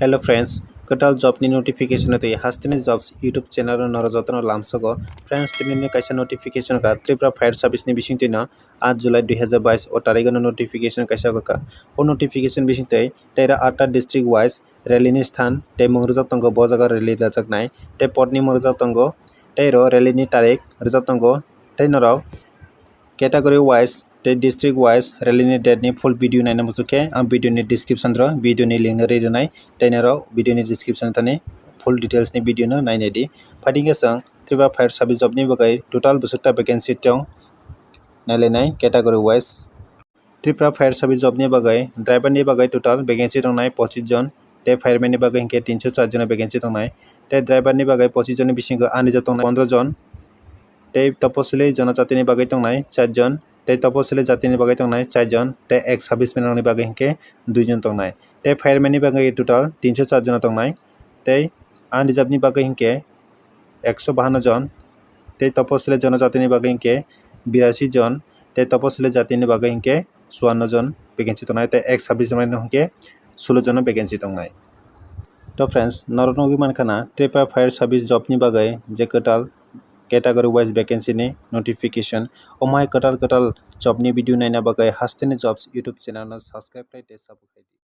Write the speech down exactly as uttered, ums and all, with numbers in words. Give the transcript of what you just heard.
Hello friends, kwtal job ni notification tei hasteni jobs YouTube channel o norok jotono lamsogo. Friends, tini ni kaisa notification ka Tripura Fire Service ni bisingtwi no, aat July dui hazar bais o tarikh no notification kaisa ka. O notification bisingtwi tei ro atta district wise rally ni sthan tei mung rijak tongo, bo jaga rally lajaknai tei pod ni mung rijak tongo, tei ro rally ni tarikh rijak tongo, tei norok category wise tei district wise rally ni date ni full video naina muchuk khe ang video ni description ro video ni link no rwi rwnai, tei norok video ni description thani full details ni video no nainai di. Phaidi khe chwng Tripura Fire Service job ni bagwi total bwswk ta vacancy tong nailainai category wise. Tripura Fire Service job ni bagwi driver ni bagwi total vacancy tongnai pochis jon, tei fireman ni bagwi hinkhe tinso char jona vacancy tongnai, tei driver ni bagwi pochis joni bisingo unreserved tongnai pondro jon, tei toposili jonojatini bagwi tongnai char jon, tei toposili jatini bagwi tongnai char jon, tei ex serviceman rokni bagwi hinkhe dui jon tongnai, tei fireman ni bagwi total tinso char jona tongnai, tei unreserved ni bagwi hinkhe ekso bahanno jon, tei toposili jonojatini bagwi hinkhe birasi jon, tei toposili jatini bagwi hinkhe chuanno jon vacancy tongnai, tei ex serviceman rok hinkhe sulo jon vacancy tongnai. To friends, norok nugwi mankha na Tripura Fire Service job ni bagwi je kwtal category wise vacancy ni notification. Omo hai kwtal kwtal job ni video naina bagwi hasteni jobs YouTube channel no subscribe khlai tei sabo khlai di.